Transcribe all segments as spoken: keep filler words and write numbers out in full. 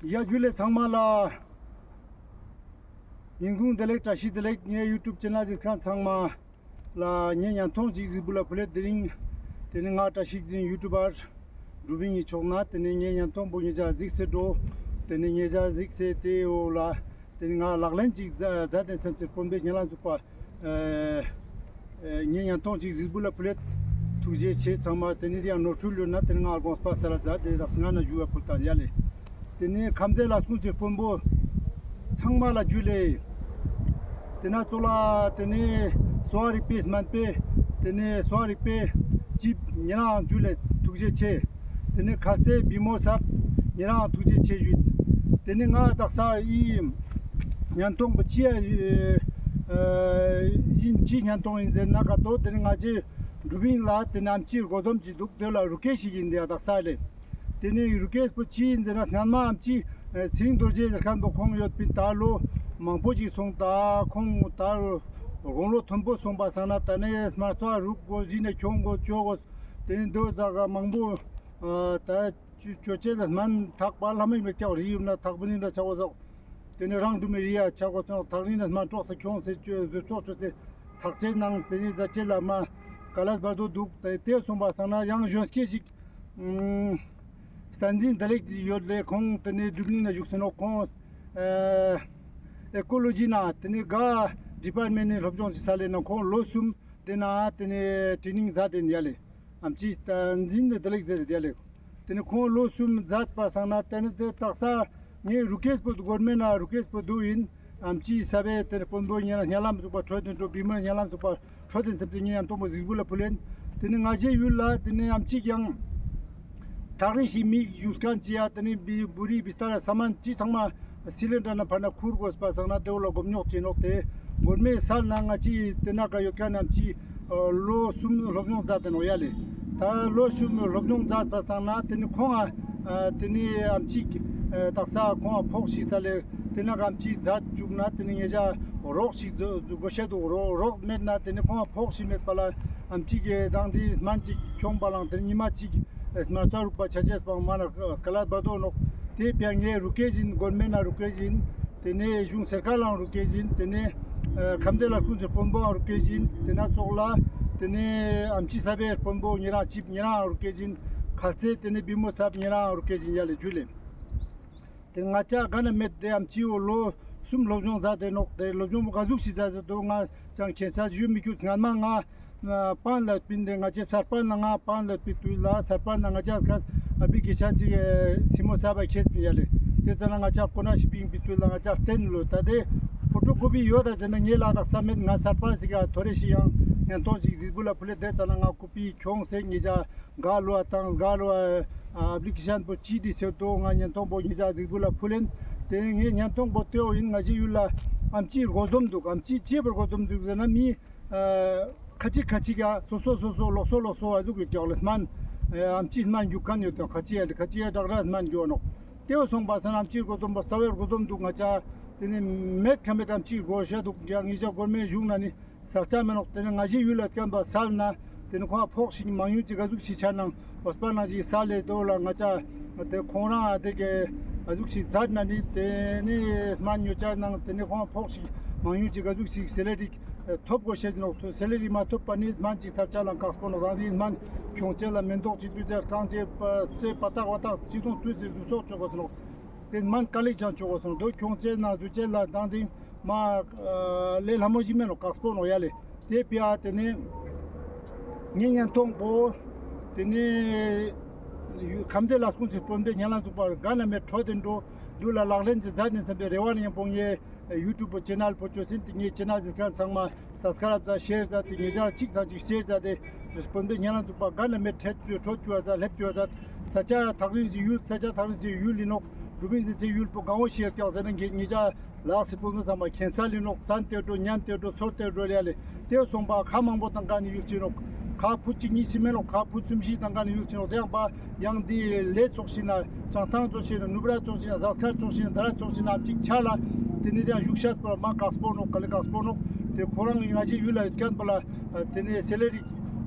ཡ་ཇུ་ལེ་ཚང་མ་ལ། ཉིན་གུང་བདེ་ལེགས། བཀྲ་ཤིས་བདེ་ལེགས། ངའི་ཡུ་ཊུབ་ཆེ་ནལ་གཟིགས་མཁན་ཚང་མ་ལ་ངའི་ཉན་ཐོང་ཅིག་གཟིགས་འབུལ་ལ་ཕུལ་ལེ། དེ་རིང་དེ་ནི་ང་བཀྲ་ཤིས་འཛིན་ཡུ་ཊུབ་པར་འགྲུབ་པིན་ངི་ཕྱོགས་ན་དེ་ནི་ངའི་ཉན་ཐོང་པོ་ཉེ་ཞ་གཟིགས་སེ་འགྲོ། དེ་ནི་ཉེ་ཞ་གཟིགས་སེ་དེའི་འོག་ལ་དེ་ནི་ང་ལག་ལེན་ཅིག་མཛད་དེ་སེམས་སེ་དཔོན་པོའི་ཉེ་ལམ་ཚུགས་པ། ཨེ་ཨེ་ངའི་ཉན་ཐོང་ཅིག་གཟིགས་འབུལ་ལ་ཕུལ་ལེ། ཐུགས་རྗེ་ཆེ་ཚང་མ། དེ་ནི་དེ་ཡང་ནོར་འཁྲུལ་ཡོད་ན་དེ་ནི་ང་དགོངས་པ་སལ་ལ་མཛད་དེ་རག་སྔ་ན་ཞུ་བ་ཕུལ་དང་ཡ་ལེ། དེ་ནི་ཁམས་བདེ་ལ་སྐུ་མཁྱེན་དཔོན་པོ་ཚང་མ་ལ་ཇུ་ལེ། དེ་ན་ཙོགས་ལ་དེ་ནི་གསོ་བ་རིག་པའི་སྨན་པའི་དེ་ནི་གསོ་བ་རིག་པའི་ཅིབ་ཉེ་རང་ཇུ་ལེ་ཐུགས་རྗེ་ཆེ། དེ་ནི་ཁ་ཚེ་བི་མོ་སབ་ཉེ་རང་ཐུགས་རྗེ་ཆེ་ཞུས། དེ་ནི་ང་དག་ས་ཨི་ཉན་ཐོང་པོ་ཅི་ཨ་ཨ་ཡིན་ཅི་ཉན་ཐོང་ཡིན་ཟེར་ན་ག་ཏོ་དེ་ནི་ང་ཅི་འགྲུབ་པིན་ལ་དེ་ནི་ཨམ་ཅི་རྒོ་དོམ་ཅི་འདུག་དེ་ལ་རུ་སྐད་ཞིག་ཡིན་དེ་ཡ་དག་ས་ལེ། དེ་ནི་རུ་སྐད་པོ་ཅི་ཡིན་ཟེར་ན་སྔན་མ་ཨམ་ཅི་ཚེ་རིང་རྡོ་རྗེ་ཟེར་མཁན་པོ་ཁོང་ཡོད་པིན། ད་ལོ་མང་པོ་ཅིག་སོང་། ད་ཁོང་ད་དགུང་ལོ་མཐོན་པོ་སོང་པ་སང་ན་དེ་ནི་སྨན་རྩ་རུག་གོ་ཟིན་ནས་ཁྱོང་གོ་ཅོ་གོ་དེ་ནི་དོ་ཟ་ག་མང་པོ་ད་ཅོ་ཅེ་ལ་སྨན་ཐག་པ་ལྷ་མོ་མེད་ཀྱག་རི་ཡུམ་ན་ཐག་པ་ནི་ལ་ཆ་གོ་ཟོག་དེ་ནི་རང་དུ་མི་རི་ཡ་ཆ་གོ་ཚོང་ཐག་རིང་ན་སྨན་གྲོགས་སུ་ཁྱོང་སེ་ཅོ་ཟོ་ཚོགས་ཅོ་སེ་ཐག་ཆེ་ནང་དེ་ནི་ཟ་ཆེ་ལ་མ་ཀ་ལས་བར་དོ་འདུག་དེ་དེ་སོང་པ་སང་ན་ཡང་གཞོན་སྐྱེས་ཤིག་བསྟན་འཛིན་བདེ་ལེགས་ཡོད་ལེ། ཁོང་དེ་ནི་སྒྲུབ་གླིང་ན་བཞུགས་སེ་ནོག་ཁོང་ཨེ་ཨེ་ཀོ་ལོ་ཇི་ན་དེ་ནི་ག་ཌི་པཱར་མེན་ཊ་ནི་སློབ་སྦྱོང་ཞིག་ས་ལེ་ན་ཁོང་ལོ་གསུམ་དེ་ན་དེ་ནི་ཊེ་ནིང་ཟ་དེ་ཡ་ལེ། ཨམ་ཅི་བསྟན་འཛིན་བདེ་ལེགས་ཟེར་དེ་ཡ་ལེ། དེ་ནི་ཁོང་ལོ་གསུམ་མཛད་པ་སང་ན་དེ་ནི་དེ་དག་ས་ངའི་རུ་སྐད་པོ་འདུག་སྒོར་མེ་ན་རུ་སྐད་པོ་འདུག་ཡིན། ཨམ་ཅི་ས་བེ་དེ་ནི་དཔོན་པོ་ཉེ་ལམ་ཚུགས་པ་འཕྲོད་དེ་འགྲོ། བི་མོ་ཉེ་ལམ་ཚུགས་པ་འཕྲོད་དེ་སེམས་ཏེ་ངའི་ཡང་སྟོང་པོ་གཟིགས་འབུལ་ལ་ཕུལ་ལེན། དེ་ནི་ང་ཅའི་ཡུལ་ལ་དེ་ནི་ཨམ་ཅི་ཡང་ཐག་རིང་ཞིག་མི་བཞུགས་མཁན་ཅི་ཡ་དེ་ནི་བི་བུ་རི་བི་སྟ་ར་ས་མན་ཅི་ཚང་མ་སི་ལིན་ཌར་ན་ཕར་ན་ཁུར་དགོས་པ་སང་ན་དེ་བོ་ལ་སྒོམ་ཉོག་ཅིག་ནོག་དེ་སྒོར་མེ་སལ་ན་ང་ཅི་དེ་ན་ག་ཡོད་མཁན་ཨམ་ཅི་ལོ་གསུམ་སློབ་སྦྱོང་མཛད་དེ་ནོག་ཡ་ལེ། ད་ལོ་གསུམ་སློབ་སྦྱོང་མཛད་པ་སང་ན་དེ་ནི་ཁོང་ཨ་དེ་ནི་ཨམ་ཅི་དག་ས་ཁོང་ཨ་ཕོགས་ཤིག་ས་ལེ། དེ་ན་ཨམ་ཅི་མཛད་བཅུག་ན་དེ་ནི་ངེད་ཅག་རོགས་ཤིག་དགོས་ཤེས་འདུག་རོགས་རོགས་མེད་ན་དེ་ནི་ཁོང་ཨ་ཕོགས་ཤིག་མེད་པ་ལ་ཨམ་ཅི་གི་དང་དེ་སྨན་ཅིག་ཁྱོང་པ་ལང་དེ་ནི་ཉི་མ་ཅིག་སྨན་རྩ་རུག་པ་ཆ་ཆེས་པ་མ་ན་ཀ་ལ་བར་དོ་ནོག་དེ་ཕྱིར་ངའི་རུ་སྐད་ཡིན། སྒོར་མེ་ན་རུ་སྐད་ཡིན། དེ་ནས་གཞུང་སེར་ཁ་ལའང་རུ་སྐད་ཡིན། དེ་ནས་ཨ་ཁམས་བདེ་ལ་སྐུ་མཁྱེན་དཔོན་པོའང་རུ་སྐད་ཡིན། དེ་ན་ཙོགས་ལ་དེ་ནས་ཨམ་ཅི་ས་བེ་དཔོན་པོ་ཉེ་རང་ཅིབ་ཉེ་རང་རུ་སྐད་ཡིན། ཁ་ཚེ་དེ་ནས་བི་མོ་སབ་ཉེ་རང་རུ་སྐད་ཡིན་ཡ་ལེ་ཇུ་ལེ། དེ་ང་ཅག་ག་ན་མེད་དེ་ཨམ་ཅི་འོ་ལོ་གསུམ་སློབ་སྦྱོང་མཛད་དེ་ནོག་དེ་སློབ་སྦྱོང་ག་ཟུག་ཞིག་མཛད་དེ་འདུག་ང་ཅང་མཁྱེན་གསལ་ཞུ་མི་ཁྱུ་སྔན་མ་ང་པན་ལ་པིན་དེ་ང་ཅའི་སར་པན་ལ་ང་པན་ལ་པི་དུས་ལ་སར་པན་ལ་ང་ཅག་ག་ཨ་པི་ལི་ཀེ་ཤན་ཅིག་སི་མོ་ས་བ་ཁྱེར་པིན་ཡ་ལེ། དེ་ཙ་ན་ང་ཅག་ཀོ་ན་ཤི་པིན་པི་དུས་ལ་ང་ཅག་བསྟན་ལོ། ད་དེ་ཕོ་ཊོ་ཀོ་པི་ཡོད་ད་ཟེར་ན་ངའི་ལ་དག་ས་མེད། ང་སར་པན་ཞིག་ག་ཐོ་རེ་ཞིག་ཡང་ཉན་ཐོང་ཞིག་གཟིགས་འབུལ་ལ་ཕུལ་ལེ། དེ་ཙ་ན་ང་ཀོ་པི་ཁྱོང་སེ་ངེད་ཅག་ག་ལོ་ཨ་དང་ག་ལོ་ཨ་ཨ་པི་ལི་ཀེ་ཤན་པོ་ཅི་དེ་ཟེར་དོ་ང་ཉན་ཐོང་པོ་ཉེ་ཞ་གཟིགས་འབུལ་ལ་ཕུལ་ལེན། དེ་ངའི་ཉན་ཐོང་པོ་ལྟེ་བོ་ཡིན། ང་ཅའི་ཡུལ་ལ་ཨམ་ཅི་རྒོ་དོམ་འདུག་ཨམ་ཅི་ཅི་བར་རྒོ་དོམ་འདུག་ཟེར་ན་མི་ཨ་ཁ་ཅིག་ཁ་ཅིག་ག་སོ་སོ་སོ་སོ་ལོགས་སོ་ལོགས་སོ་ཨ་ཟུག་གི་ཀྱོག་ལེ་སྨན་ཨ་ཨམ་ཅི་སྨན་རྒྱུག་མཁན་ཡོད་དོ། ཁ་ཅིག་ཡ་ཁ་ཅིག་ཡ་དྲག་ར་སྨན་རྒྱུག་ནོག་དེ་བོ་སོང་པ་སང་ན་ཨམ་ཅི་རྒོ་དོམ་པོ་ས་བེ་རྒོ་དོམ་འདུག་ང་ཅག་དེ་ནི་མེད་ཁ་མེད་ཨམ་ཅི་རྒོ་ཤ་འདུག་ཡ་ངེད་ཅག་སྒོར་མེ་བཞུགས་ན་ནི་ས་ཆ་མེ་ནོག་དེ་ནི་ང་ཅའི་ཡུལ་ལ་སྐམ་པ་སལ་ན་དེ་ནི་ཁོང་ཕོགས་ཤིག་མང་ཉུང་ཅིག་ག་ཟུག་ཞིག་ཆ་ནང་འོས་པ་ནང་ཞིག་སལ་ལེ་དོ་ལ་ང་ཅག་དེ་ཁོང་རང་དེ་ག་ཟུག་ཞིག་མཛད་ན་ནི་དེ་ནི་སྨན་ཉོ་ཆ་ནང་དེ་ནི་ཁོང་ཕོགས་ཤིག་མང་ཉུང་ཅིག་ག་ཟུག་ཞིག་སེ་ལ་རི་ཐོབ་དགོས་ཤེས་ནོག་སེ་ལ་རི་མ་ཐོབ་པ་ནི་སྨན་ཅིག་ས་ཆ་ལ་ཁག་པོ་ནོག་རང་དེ་སྨན་ཁྱོང་ཆེ་ལ་མེ་ཏོག་ཅིག་དུས་ཚེ་རྐང་ཆེ་སོས་པ་ཏག་བ་ཏག་ཅིག་དུང་དུས་ཚེ་དུ་སོག་ཆོག་གོ་སོ་ནོག་དེ་སྨན་དཀའ་ལས་ཀྱང་ཆོག་གོ་སོང་དོ། ཁྱོང་ཆེ་ན་དུ་ཆེ་ལ་དང་དེ་མ་ལས་སླ་མོ་ཞིག་མེད་ནོག་ཁག་པོ་ནོག་ཡ་ལེ། དེ་ཕི་ཨ་དེ་ནས་ངའི་ཉན་ཐོང་པོ་དེ་ནས་ཁམས་བདེ་ལ་སྐུ་མཁྱེན་དཔོན་པོའི་ཉེ་ལམ་ཚུགས་པ་ག་ན་མེད་འཕྲོད་དེ་འགྲོ་འདུག་ལ་ལག་ལེན་ཅིག་མཛད་དེ་བསམ་པའི་རེ་བ་ནི་ཡང་པོ་ངའི་ཡུ་ཊུབ་ཆེ་ནལ་པོ་ཅོས་ཟིན། དེ་ངའི་ཆེ་ནལ་གཟིགས་མཁན་ཚང་མ་སབ་སི་ཀ་རབ་མཛད་ཤེར་མཛད་དེ་ངེད་ཅག་གཅིག་དང་གཅིག་ཤེར་མཛད་དེ་དཔོན་པོའི་ཉེ་ལམ་ཚུགས་པ་ག་ན་མེད་འཕྲད་བཅུག་འཕྲོད་བཅུག་མཛད་སླེབས་བཅུག་མཛད། ས་ཆ་ཐག་རིང་ཞིག་ཡུལ་ས་ཆ་ཐག་རིང་ཞིག་ཡུལ་ཡིན་ནོག་འགྲུབ་ཡིན་ཟེར་ཚེ་ཡུལ་པོ་གང་བོ་ཤེར་ཀྱག་ཟེར་ན་ངེད་ངེད་ཅག་ལགས་སི་པོ་མོ་ཚང་མ་མཁྱེན་ས་ལི་ནོག་སན་ཏེ་འགྲོ་ཉན་ཏེ་འགྲོ་ཚོར་ཏེ་འགྲོ་ལེ་ལེ། དེ་སོང་པ་ཁ་མང་པོ་དང་ག་ནི་ཡུལ་ཅི་ནོག་ཁ་ཕུ་གཅིག་གཉིས་ཤིག་མེད་ནོག་ཁ་ཕུ་གསུམ་བཞི་དང་ག་ནི་ཡུལ་ཅི་ནོག་དེ་ཡང་པ་ཡང་འདི་ལེ་ཚོགས་ཤིག་ན་བྱང་ཐང་ཚོགས་ཤིག་ན་ནུབ་ར་ཚོགས་ཤིག་ན་ཟངས་དཀར་ཚོགས་ཤིག་ན་དྷ་ར་ཚོགས་ཤིག་ན་ཨ་ཅིག་ཆ་ལ་དེ་ནི་དེ་ཡང་བཞུགས་ཤེས་པོ་མ་ཁག་པོ་ནོག་ག་ལེ་ཁག་པོ་ནོག་དེ་ཁོ་རང་ང་ཅི་ཡུལ་ལ་ཡོད་མཁན་པོ་ལ་དེ་ནི་སེ་ལ་རི་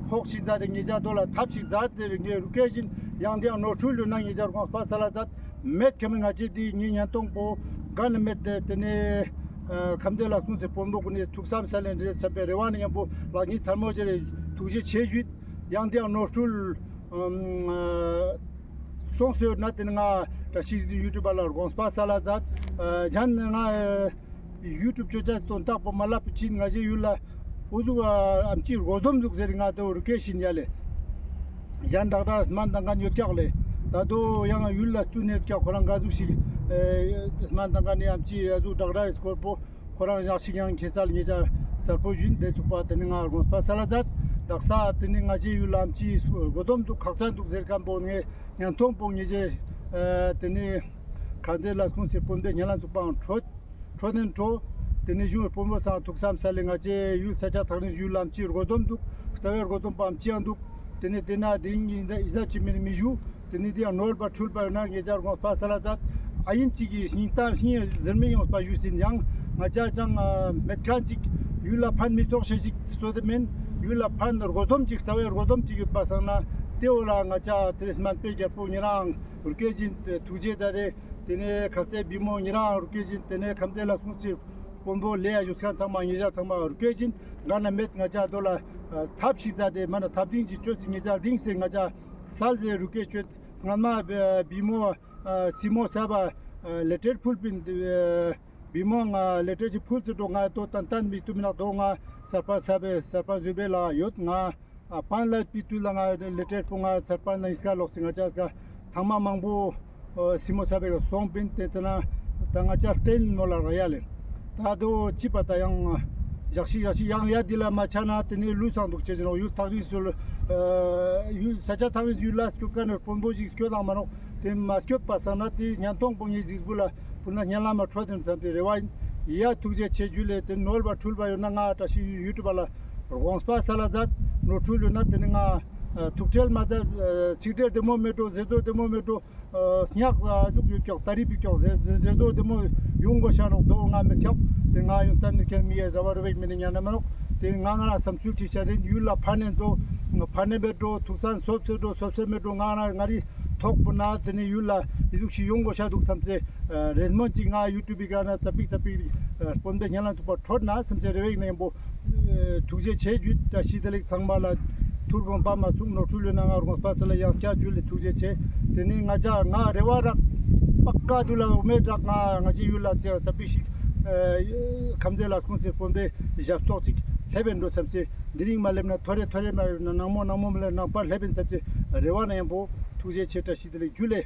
ཕོགས་ཤིག་མཛད་དེ་ངེད་ཅག་དོ་ལ་ཐབས་ཤིག་མཛད་དེ་ངའི་རུ་སྐད་བཞིན་ཡང་དེ་ཡང་ནོར་འཁྲུལ་ཡོད་ན་ངེད་ཅག་དགོངས་པ་སལ་ལ་མཛད། མེད་ཁ་མི་ང་ཅི་དེ་ངའི་ཉན་ཐོང་པོ་ག་ན་མེད་དེ་དེ་ནས་ཨ་ཁམས་བདེ་ལ་སུང་སི་དཔོན་པོ་ཀུན་ནས་ཐུགས་བསམ་སལ་ལེན་རེ་བསམ་པའི་རེ་བ་ནི་ཉམ་པོ་ལག་གཉིས་ཐལ་མོ་སྦྱར་རེ་ཐུགས་རྗེ་ཆེ་ཞུས། ཡང་དེ་ཡང་ནོར་འཁྲུལ་ཨམ་ཨ་སོང་ཟེར་ན་དེ་ནི་ང་བཀྲ་ཤིས་ཡུ་ཊུབ་པ་ལ་དགོངས་པ་སལ་ལ་མཛད། ཨ་གཞན་ང་ཡུ་ཊུབ་ཅོ་ཅེས་དོན་དག་པོ་མ་ལབ་ཅིན་ང་ཞའི་ཡུལ་ལ་འུ་ཟུག་ཨ་ཨམ་ཅི་རྒོལ་འདོམས་འདུག་ཟེར་ང་དེ་རུ་སྐད་བཞིན་ཡ་ལེ། གཞན་དྲག་དྲག་སྨན་དང་ག་ཉོ་ཀྱག་ལེ། ད་དོ་ཡང་ཡུལ་ལ་སྟུན་ནས་ཀྱག་ཁོ་རང་ག་ཟུག་ཞིག་ཨེ་སྨན་དང་ག་ནས་ཨམ་ཅི་ཨ་ཟུག་དྲག་དྲག་རེ་སྐོར་པོ་ཁོ་རང་ཡང་ཞིག་ཡང་ཁྱེད་ས་ལ་ཉེ་ཆ་གསལ་པོ་བཞིན་དེ་ཚུགས་པ་དེ་ནི་ང་དགོངས་པ་སལ་ལ་མཛད། དག་ས་དེ་ནི་ང་ཞའི་ཡུལ་ལ་ཨམ་ཅི་རྒོལ་འདོམས་འདུག་ཁག་ཅན་འདུག་ཟེར་མཁན་པོ་ངས་ཉན་ཐོང་པོ་ངེས་ཅེས་ཨ་དེ་ནི་ཁམས་བདེ་ལ་སུང་སི་དཔོན་པོའི་སྙན་ལ་ཚུགས་པའང་འཕྲོད། འཕྲོད་ནས་འཕྲོ། དེ་ནས་གཞུང་དཔོན་པོ་ཚང་ཐུགས་བསམ་སལ་ལེ་ང་ཅའི་ཡུལ་ས་ཆ་ཐག་རིང་ཡུལ་ལ་ཨམ་ཅི་རྒོལ་འདོམས་འདུག་རྩ་བའི་རྒོལ་འདོམས་པའམ་ཅི་ཡང་འདུག་དེ་ནས་དེ་ན་དེ་རིང་ཡིན་ད་ཡིན་ས་ཅི་མིན་མི་ཞུ། དེ་ནས་དེ་ཡང་ནོར་བ་འཁྲུལ་བ་ཡོད་ན་ངེད་ཅག་དགོངས་པ་སལ་ལ་མཛད། ཨ་ཡིན་ཅིག་གི་སྙིང་གཏམ་སྙིང་ཟེར་མི་ཡོངས་པ་ཞུས་ཟིན་ཡང་ང་ཅག་ཅང་མེད་མཁན་ཅིག་ཡུལ་ལ་ཕན་མི་ཐོགས་ཤེས་ཤིག་བཟོ་དེ་མིན། ཡུལ་ལ་ཕན་རྒོལ་འདོམས་ཅིག་རྩ་བའི་རྒོལ་འདོམས་ཅིག་ཡོད་པ་སང་ན་དེ་འོ་ལ་ང་ཅག་དེ་སྨན་པའི་རྒྱལ་པོ་ཉེ་རང་རུ་སྐད་བཞིན་ཐུགས་རྗེ་མཛད་དེ། དེ་ནས་ཁ་ཚའི་བི་མོ་ཉེ་རང་རུ་སྐད་བཞིན་དེ་ནས་ཁམས་བདེ་ལ་སུང་སི་དཔོན་པོ་ལེ་ཡ་ཞུ་མཁན་ཚང་མ་ཉེ་ཆ་ཚང་མ་རུ་སྐད་བཞིན་ག་ན་མེད་ང་ཅག་དོ་ལ་ཐབས་ཤིག་མཛད་དེ་མ་ན་ཐབས་ལྡིང་ཅིག་ཅོས་ཅིག་ཉེ་ཆ་ལྡིང་སེ་ང་ཅག་སལ་ཟེར་རུ་སྐད་ཅོས་སྔན་མ་བི་མོ་སི་མོ་ས་བ་ལེ་ཊར་ཕུལ་པིན། བི་མོ་ང་ལེ་ཊར་ཅིག་ཕུལ་ཙི་འགྲོ་ང་དོ་ཏན་ཏན་མི་ཏུ་མི་ནག་དོ་ང་སར་པ་ས་བེ་སར་པ་ཟུ་བེ་ལ་ཡོད་ང་། ཨ་པན་ལ་པི་ཏུ་ལ་ང་ལེ་ཊར་པོ་ང་སར་པན་ལ་ཨིན་སྐ་ལོག་སི་ང་ཅག་སྐ་ཐང་མ་མང་པོ་ཨ་སི་མོ་ས་བེ་ག་སོང་པིན་ཏེ་ཙ་ན་ད་ང་ཅག་བརྟེན་མོ་ལ་ར་ཡ་ལེ། ད་དོ་ཅི་པ་ད་ཡང་ཞག་ཤིག་ཞག་ཤིག་ཡང་ཡ་དི་ལ་མ་ཆ་ན་དེ་ནི་ལུས་སང་འདུག་ཅེས་ནོག་ཡུལ་ཐག་རིང་སུ་ལ་ཡུལ་ས་ཆ་ཐག་རིང་ཡུལ་ལ་སྐྱོད་ཀ་ནི་དཔོན་པོ་ཞིག་སྐྱོད་དང་མ་ནོག་དེ་མ་སྐྱོད་པ་སང་ན་དེ་ཉན་ཐོང་པོ་ངའི་གཟིགས་བུ་ལ། ཕུ་ན་སྙན་ལམ་མ་འཕྲོད་དེ་བསམ་སྟེ་རེ་བ་ཡིན། ཡ་ཐུགས་རྗེ་ཆེ་ཇུ་ལེ། དེ་ནོར་བ་འཁྲུལ་བ་ཡོད་ན་ང་བཀྲ་ཤིས་ཡུ་ཊུབ་པ་ལ་དགོངས་པ་སལ་ལ་མཛད། ནོར་འཁྲུལ་ཡོད་ན་དེ་ནི་ང་ཐུགས་ཁྲལ་མ་མཛད། ཚིག་འགྲེལ་བདེ་མོ་མེད་འགྲོ་ཟེར་ཚོ་བདེ་མོ་མེད་འགྲོ་སྙག་ཟུག་ཡོད་ཀྱོག་ད་རི་པི་ཀྱོག་ཟེར་ཟེར་ཟེར་ཚོ་བདེ་མོ་ཡོང་དགོས་ཤ་ནོག་དོ་ང་མེད་ཀྱོག་དེ་ང་ཡོང་ཏན་ནི་ཁན་མི་ཡ་ར་བ་རུ་བེག་མི་ནི་ཉན་ན་མ་ནོག་དེ་ང་ང་ལ་བསམ་ཚུལ་ཅིག་བྱ་དེ་ཡུལ་ལ་ཕན་ནེ་འགྲོ་ཕན་ནེ་མེད་འགྲོ་ཐུགས་སན་སོབ་སེ་འགྲོ་སོབ་སེ་མེད་འགྲོ་ང་ང་རི་ཐོག་པོ་ན་དེ་ནི་ཡུལ་ལ་ཡི་ཟུག་ཞིག་ཡོང་དགོས་ཤ་འདུག་བསམ་སེ། རེས་མོ་ཅིག་ང་ཡུ་ཊུབ་པི་ཀ་ན་ཙ་པིག་ཙ་པིག་དཔོན་པོའི་སྙན་ལ་ཚུགས་པ་འཕྲོད་ན་བསམ་སེ་རེ་བའི་ནེམ་པོ་ཐུགས་རྗེ་ཆེ་ཇུ། བཀྲ་ཤིས་བདེ་ལེགས། ཚང་མ་ལ་ཐུགས་དགོངས་པ་མ་ཚུགས་ནོར་འཁྲུལ་ཡོད་ན་ང་དགོངས་པ་ཚ་ལ་ཡང་བསྐྱར་ཇུ་ལེ། ཐུགས་རྗེ་ཆེ། དེ་ནི་ང་ཅག་ང་རེ་བ་རག་པ་ཀ་དུ་ལ་འོ་མེད་རག་ང་ང་ཅི་ཡུལ་ལ་ཙེ་ཙ་པིག་ཞིག་ཁམས་བདེ་ལ་སུང་སེ་དཔོན་པོའི་ཞབས་ཏོག་ཅིག་སླེབས་ཡིན་འགྲོ་བསམ་སེ། དེ་རིང་མ་སླེབས་ན་ཐོ་རེ་ཐོ་རེ་མ་སླེབས་ན་ནངས་མོ་ནངས་མོ་མ་སླེབས་ན་ནངས་པ་སླེབས་ཡིན་བསམ་སེ་རེ་བ་ནེམ་པོ་ཐུགས་རྗེ་ཆེ། བཀྲ་ཤིས་བདེ་ལེགས་ཇུ་ལེ།